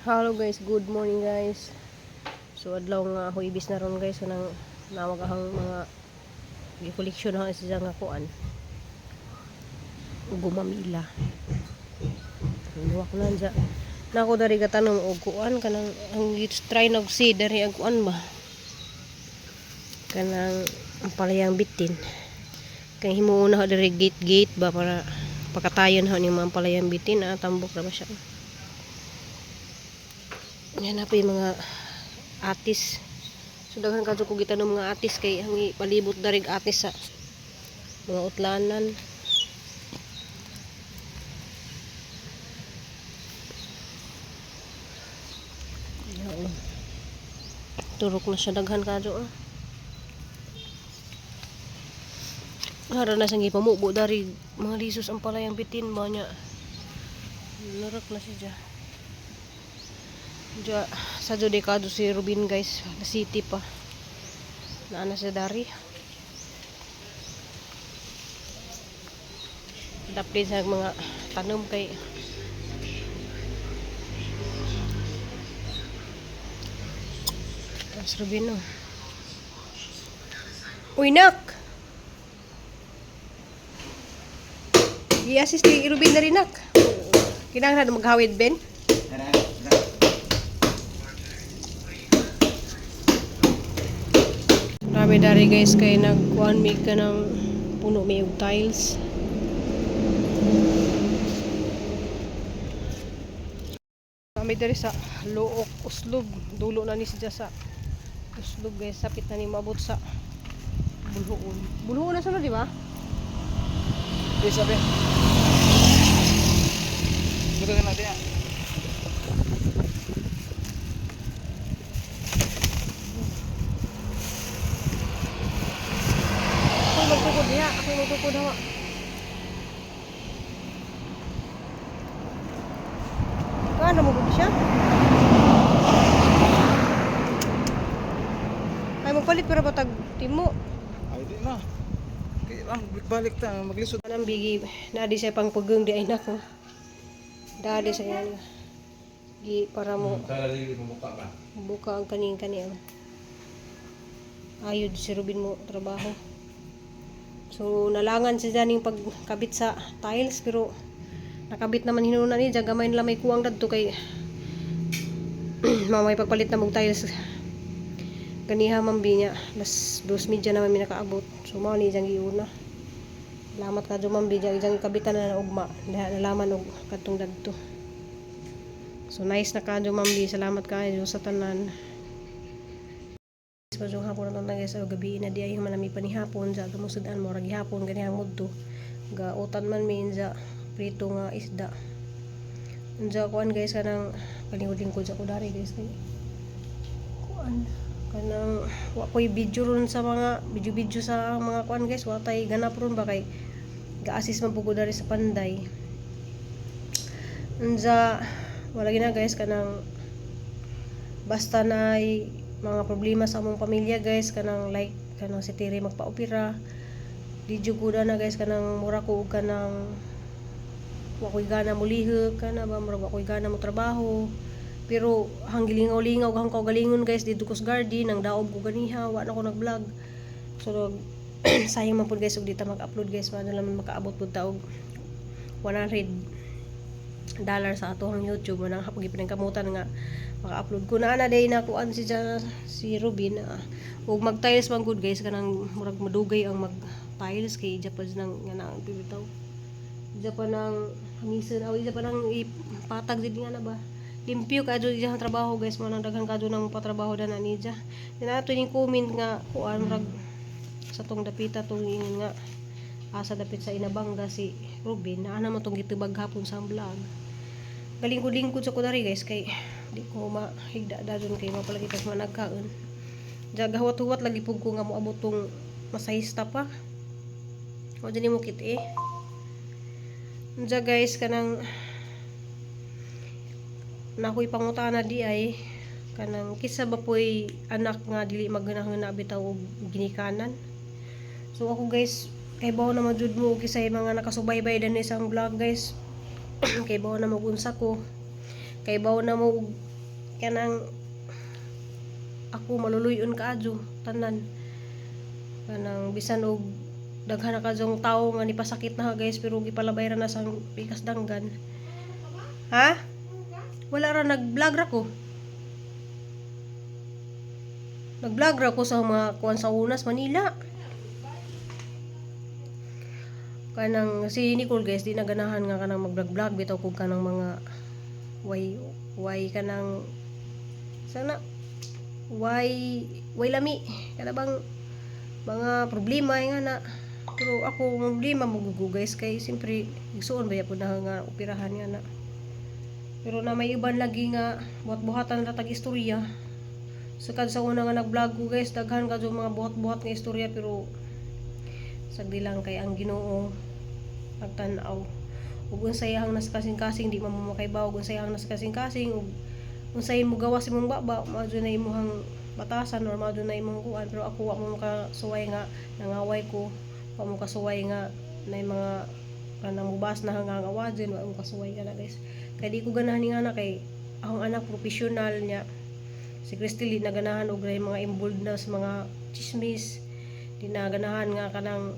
Hello guys, good morning guys. So adlaw nga Huwebes na ron guys, so nang nawag ang mga gi-koleksyon na siya nga kuan. Gumamila. Luwak na dya. Nako dari katanom og kuan kanang ang try nog si dari ang kuan ba. Kanang ang palayang bitin. Kay himuon na ho diri gate gate ba para pakatayon ho ning mga palayang bitin, ah, tambok ra ba siya. Yan na po yung mga atis. So daghan kadto ko gitanom mga atis kay ang palibot darig atis sa mga utlanan. Yan. Turok na siya daghan kadto ah. Hara na siyang gipamubo dari mga lisos ang palayang bitin ba niya. Nurok na siya dya. Dya, sa dekado si Rubin guys, na city pa. Naana siya dari. Daplin sa mga tanom kay Mas Rubin oh. Uy nak! I-assist ni Rubin na rin nak. Kinahanglan maghawid Ben. Marami dari guys kay nagkuan mig ka ng puno may og tiles. Kami dari sa Luok Uslob, dulo na ni siya sa Uslob guys, sapit na ni maabot sa Bulhoon. Bulhoon na sunod, di ba? Di sabi. Buto na natin ah. Ako magtukod diha, ako magtukod hawa. Kaano mo gud siya? Ay magpalit pero patag timo. Ay di na. Kaya lang balik ta maglisod. Anang bigi na di siya pang pageng di ay nako. Dali sa yan. Gi para mo buka ba? buka ang kaning kani ang. Ayod si Rubin mo trabaho. So nalangan siya ning pagkabit sa tiles pero nakabit naman hinuna ni diyan gamay nila may kuwang dadto kay mamay pagpalit na mong tiles ganiha man bi niya las 2:30 naman mi nakaabot, so mao ni diyang giuna. Salamat ka ma'am bi diyang kabitan na na ugma nalaman og kadtong dadto. So nice na kadyo ma'am bi, salamat kayo sa tanan. Masyong hapon na na guys, gabi na di ay manami pa ni hapon sa atong sudan mo ra gihapon gani ang mudto. Gautan man mi inja prito nga isda. Unja kuan guys kanang palingkod-lingkod sa kudari guys kay kuan kanang wa koy video ron sa mga video-video sa mga kuan guys, wa tay ganap ron ba kay ga-assist man pud ko dari sa Panday. Unja wala gina guys kanang basta na mga problema sa among pamilya guys kanang like kanang si Tiri magpa-opera di jud ko na guys kanang mura ko og kanang wa ko'y gana molihok kana ba, murag wa ko'y gana mo trabaho, pero hang gilingaw-lingaw hang kaugalingon guys didto ko sa garden ang daob ko ganiha wa na ko nag-vlog. So sayang man pud guys og di ta mag-upload guys, paano naman makaabot pud ta og $100 sa atohang YouTube manang hapon gipinangkamutan nga maka-upload ko na ana day na kuan si si Ruben ug mag tiles man gud guys kanang murag madugay ang mag tiles kay ija pa nang nga na ang bitaw ija pa nang hangison aw ija pa nang ipatag jud nga na ba limpyo ka jud ang trabaho guys mo nang daghan ka nang patrabaho dana niya ato ning comment nga kuan murag sa tong dapita tong ingon nga asa dapit sa Inabanga si Ruben na ana mo tong gitubag hapon sa vlog. Galingkod-lingkod sa kudari guys kay di ko mahigda dadon kay mapalagi tas managkaon. Jagahwat-huwat lagi pug ko nga moabot tong masahista pa. O dyan mo kit eh. Unsa guys kanang nakoy pangutana di ay kanang kisa ba po'y anak nga dili maghanahuna bitaw og ginikanan. So ako guys kay bawo na jud mo kisay mga nakasubaybay din isang vlog guys. Kay bawo na mo unsa ko. Kay bawo na mo og Kanang ako maluluyon kaadyo tanan, kanang bisan og daghan na kadyong tawo nga nipasakit na ha, guys, pero gipalabay ra na sa pikas danggan. Ha, wala ra, nag-vlog ra ko, nag-vlog ra ko sa mga kuan sa Unas, Manila. Kanang si Nicole, guys, di na ganahan nga kanang mag-vlog bitaw kog kanang mga way kanang sana way lami kana bang mga problema nga na. Pero ako problema mo, guys, kay siyempre igsuon ba pud na nga operahan nga na. Pero na may iban lagi nga buhat-buhatan ra tag istorya. Sa kad sa una nga nag-vlog ko, guys, daghan ka mga buhat-buhat nga istorya, pero sagdi lang kay ang Ginoo nagtan-aw ug unsay ang nas kasing-kasing di man mo makaibaw ug unsay ang nas kasing-kasing ug unsay mo gawas imong baba, mao na imong batasan or mao na imong kuan. Pero ako, wa mo makasuway nga nangaway ko, wa mo kasuway nga na mga kanang mubas na hanggang awadin. Wa mo kasuway ka na, guys, kay di ko ganahan nga na kay akong anak professional niya. Si Christy di na ganahan og mga involved na sa mga chismis, di na ganahan nga kanang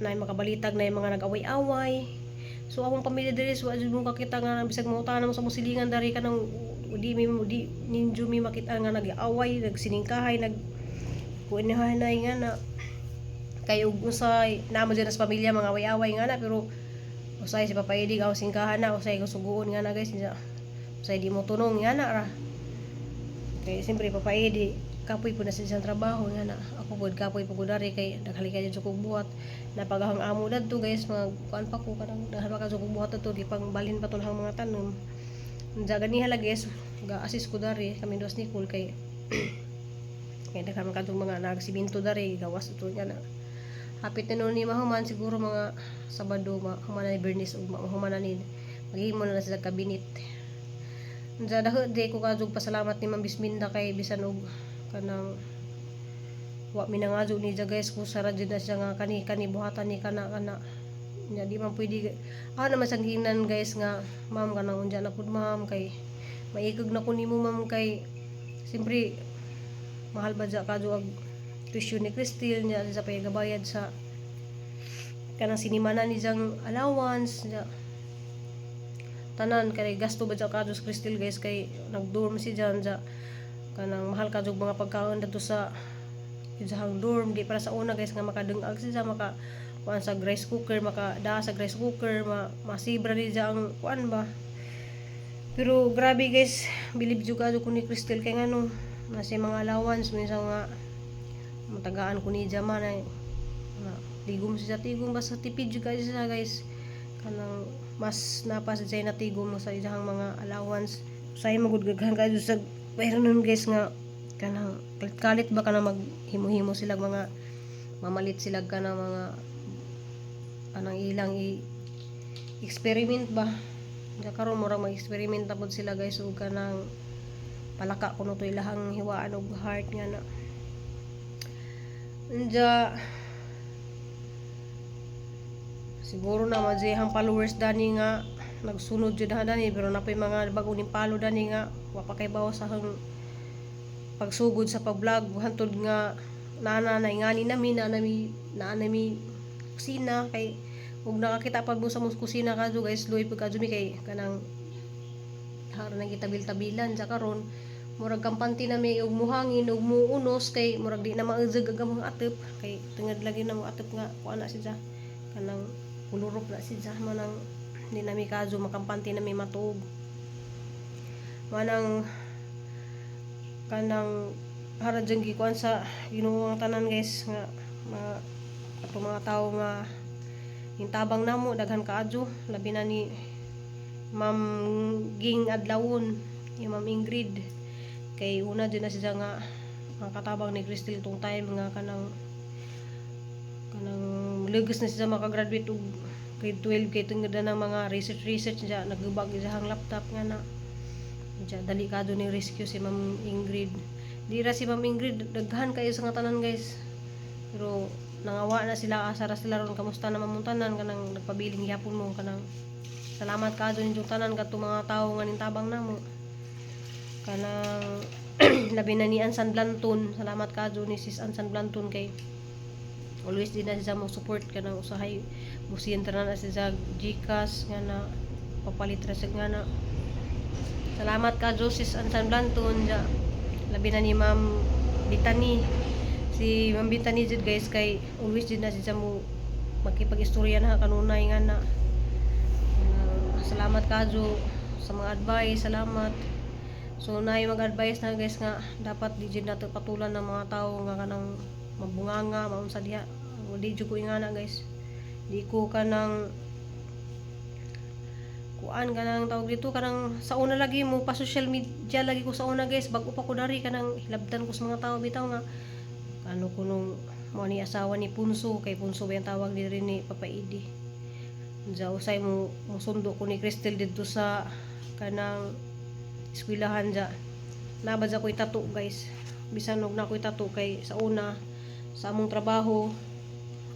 na makabalitag na mga nag-away-away. So akong pamilya diri, wa jud mo kakita nga bisag mangutana mo sa mong silingan dari, kanang di mi di ninjo mi makita nga nag-away, nagsiningkahay, nag kuinahanay nga na. Kay ug usay namo dyan sa pamilya mga away-away nga na, pero usay si Papa Edi aw singkahan na, usay ko suguon nga na, guys, niya usay di mo tunong nga na ra. Kay siyempre Papa Edi kapoy po na sa siyang trabaho nga na. Ako pod kapoy po ko dari kay naghalika jud kog buhat napagahang amo dadto, guys. Mga kuan pa ko, kanang daghan pa ka kog buhat dadto, gipang balhin pa to ang mga tanom. Unsa ganiha lagi, guys, ga-assist ko dari kami dos ni Nicole kay daghan man kadtong mga nagsiminto dari, gawas ito niya na. Hapit na nun ni mahuman, siguro mga Sabado mahuman na ni Bernice ug mahuman na ni maghimo na sila kabinet. Unsa daho di ko kadtog pasalamat ni Ma'am Bisminda kay bisan og kanang wa minangadyo ni siya, guys, kung sara jud na siya nga kani kani buhatan ni kana kana nya. Di man pwede ah naman sang giingnan, guys, nga ma'am, kanang unja na pud, ma'am, kay maikog na ko nimo, ma'am, kay siyempre mahal ba dya kadyo ag tuition ni Cristel niya sa pagabayad sa kanang sinimana ni diyang allowance niya tanan, kay gasto ba dya kadyo sa Cristel, guys, kay nagdorm si dyan dya. Kanang mahal kadyo mga pagkaon dito sa isang dorm. Di para sa una, guys, nga makadungag siya, maka kuan sa rice cooker, maka daa sa rice cooker, masibra ni siya ang kuan ba. Pero grabe, guys, bilib jud kadyo ko ni Cristel kay ngano nasa mga allowance minsan nga matagaan ko ni man ay nga tigom siya, tigom basta tipid jud kayo siya, guys. Kanang mas napas siya na tigom sa iyang mga allowance. Say magud gaghan kayo sa pero nun, guys, nga kanang kalit ba kanang maghimo-himo sila mga mamalit sila kanang mga anang ilang i experiment ba. Nga karon murag mag-experiment na pud sila, guys, ug kanang palaka kuno to ilahang hiwaan og heart nga na. Anja siguro na madiyang followers dani nga nagsunod jud ha dani, pero napoy mga bago ning follow dani nga wa pa kay bawo sa hang pagsugod sa pag-vlog hantod nga nana na ingani nami na nami naa nami kusina. Kay ug nakakita pag mo sa mong kusina kadto, guys, luoy pud kadto mi kay kanang hara nang gitabil-tabilan sa karon murag kampante na mi og muhangin ug muunos kay murag di na mauzag ang among atop kay tungod lagi na mo atop nga kuan na siya, kanang kulurop na siya. Manang di na mi kadto makampante na mi matuog. Manang kanang hara dyan gikuan sa Ginoo ang tanan, guys, nga mga ato mga tawo nga tabang namo daghan kaadyo, labi na ni Ma'am Ging Adlawon, ni Ma'am Ingrid, kay una din na siya nga ang katabang ni Crystal tong time nga kanang kanang lugos na siya makagraduate og grade 12 kay tungod na ng mga research research siya, nagubag siya ang laptop nga na. Diya, dali ka ni rescue si Ma'am Ingrid. Di ra si Ma'am Ingrid, daghan kayo sa nga tanan, guys. Pero nangawa na sila, asa ra sila ron, kamusta naman mong tanan, kanang nagpabiling gyapon mo, kanang salamat ka ninyong tanan kadtong mga tawo nga nintabang namo. Kanang Kanang labi na ni Ansan Blanton. Salamat kadyo ni Sis Ansan Blanton kay always din na siya mo support, kanang usahay musiyan na na siya GCash nga na papalit ra siya nga na. Salamat kadyo, Sis Ansan Blanton. Ja, labi na ni Ma'am Bitani, si Ma'am Bitani jud, guys, kay always din na siya mo makipag-istorya na kanunay nga na. Salamat kadyo sa mga advice, salamat. So naay mag-advise na, guys, nga dapat di jud nato patulan ng mga tao nga kanang mabunganga, maunsa diha. Di jud ko ingana, guys. Di ko kanang kuan, kanang tawag dito, kanang sa una lagi mo pa social media lagi ko sa una, guys, bago pa ko dari, kanang hilabtan ko sa mga tao bitaw nga ano ko nung mo ni asawa ni Punso, kay Punso ba yung tawag diri ni Papa Idi. Diya usay mo musundo ko ni Crystal didto sa kanang eskwelahan. Dya nabad sa ko'y tattoo, guys. Bisan og na ko'y tattoo, kay sa una sa among trabaho,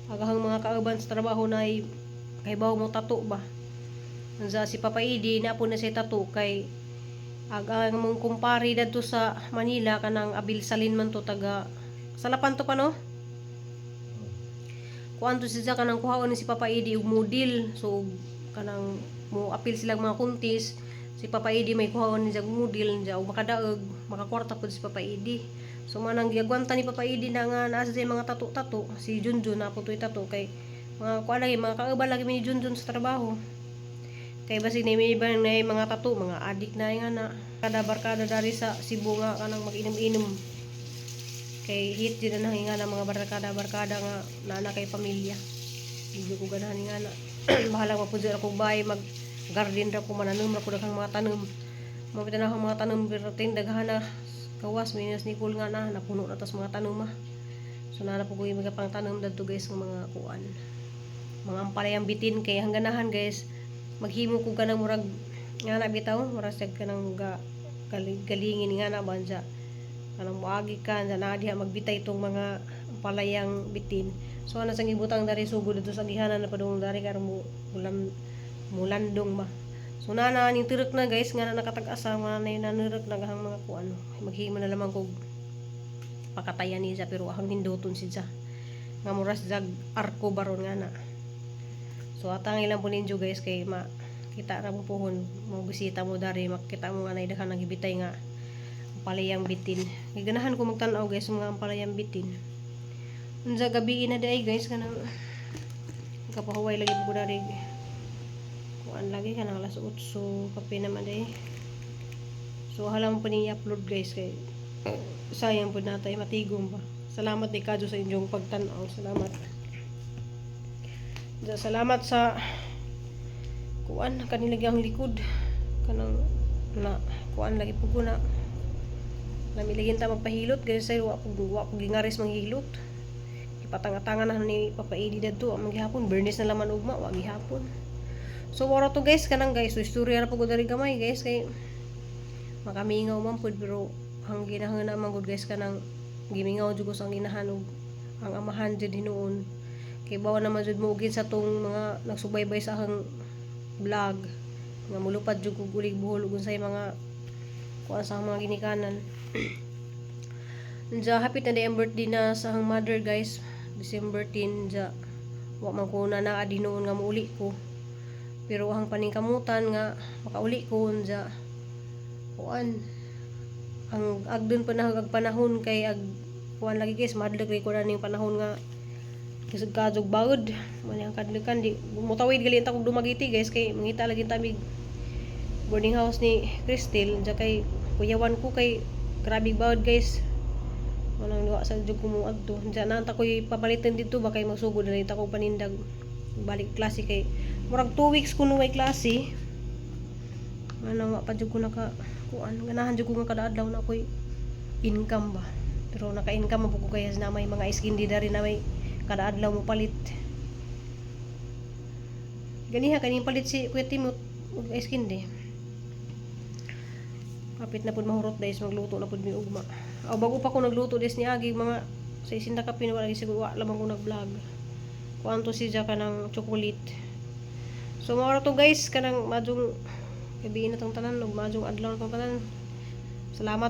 agahang mga kauban sa trabaho na kay bawo mo tattoo ba. Unsa si Papa Idi na po na siya tattoo kay ag ang mong kumpare dadto sa Manila, kanang Abil Salin man to, taga Salapan to pa, no? Kuan to siya, kanang kuhaon ni si Papa Idi og model. So kanang mo apil silang mga kuntis, si Papa Idi may kuhaon ni siya og model niya og makadaog, makakwarta pud si Papa Idi. So manang giagwanta ni Papa Idi na nga naa siya mga tato-tato. Si Junjun na po to'y tato kay mga kuan lagi, mga kauban lagi mi ni Junjun sa trabaho, kay basig na may iba na mga tato, mga adik na nga na kada barkada dari sa Cebu nga kanang mag-inom-inom, kay hit din na nga na mga barkada-barkada nga naa kay pamilya. Hindi ko ganahan nga na. Bahala pa po dyan ako bahay, mag garden ra ko, mananom ra ko daghang mga tanom. Mapita na akong mga tanom pero ting daghan na kawas minus Nicole nga na napuno na tas mga tanom ah. So naa na po ko yung mga pang tanom dadto, guys, ng mga kuan. Mga ampalayang bitin kay hangganahan, guys, maghimo ko kanang murag nga na bitaw, murag siya kanang ga galingin nga na bansa kanang moagi ka na naa diha magbitay itong mga ampalayang bitin. So ana sang ibutang dari sugod dito sa gihanan na padung dari karon mo mulan mulandong ba. So na ning tirik na, guys, nga na nakatag-asa nga na nanirek na gahang mga kuan. Maghimo na lamang kog pakatayan niya pero ahang hinduton siya nga muras jag arko baron nga na. So atang ilang po ninyo, guys, kay ma kita ra mo pohon mo bisita mo dari, makita mo nga nay daghan nagibitay nga ampalayang bitin. Giganahan ko magtan-aw, guys, mga ampalayang bitin. Unsa gabi na diay, guys, kanang kapahuway lagi po ko dari. Kuan lagi kanang alas 8 kape naman day. So halam po ni upload, guys, kay sayang po natay matigom ba. Salamat ni kadyo sa inyong pagtan-aw. Salamat. Salamat sa kuan kanila ang likod kanang na kuan lagi po ko na lami ta magpahilot, guys, say wa ko gingaris manghilot. Ipatanga-tanga na ni Papa Edi dadto ang gihapon, bernis na laman ugma wa gihapon. So wala to, guys, kanang, guys, so istorya ra po ko diri gamay, guys, kay makamingaw man pud, pero ang ginahan man gud, guys, kanang gimingaw jud ko sa ang inahan ug ang amahan jud hinuon, kay bawa naman jud mo ugin sa tong mga nagsubaybay sa akong vlog nga mulupad jud kog ulig buhol ug unsay mga kuan sa akong mga ginikanan. Unsa hapit na di ang birthday na sa akong mother, guys, December 10. Ja wa man ko na naa noon nga muuli ko, pero ang paningkamutan nga makauli ko. Unja kuan ang agdon pa na ag panahon kay ag kuan lagi, guys, madlok ko na ning panahon nga kasug kadog bagod man ang kadlukan. Di mutawid gali ta kog Dumaguete, guys, kay mangita lagi tamig boarding house ni Crystal. Unja kay kuyawan ko kay grabe bawd, guys, walang duwa sa jud ko mo adto. Unja na ta koy papalitan dito ba kay magsugod na ta ko panindag balik klase, kay murag 2 weeks ko way klase. Ano wa pa jud ko naka kuan, ganahan jud ko nga kada adlaw na ako'y income ba. Pero naka-income man po ko kaya na may mga ice candy dari na may kada adlaw mo palit. Ganiha kaning palit si Kuya Timot og ice candy. Kapit na pud mahurot, guys, magluto na pud mi ugma. Aw, bago pa ko nagluto des ni agi mga sa isinda kapin, wala lagi siguro, wa lamang ko nag-vlog. Kuan to siya kanang chocolate. So mao ra to, guys, kanang madjong gabi na tong tanan ug madjong adlaw na tong tanan. Salamat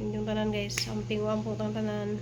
inyong tanan, guys. Amping o ampong tanan.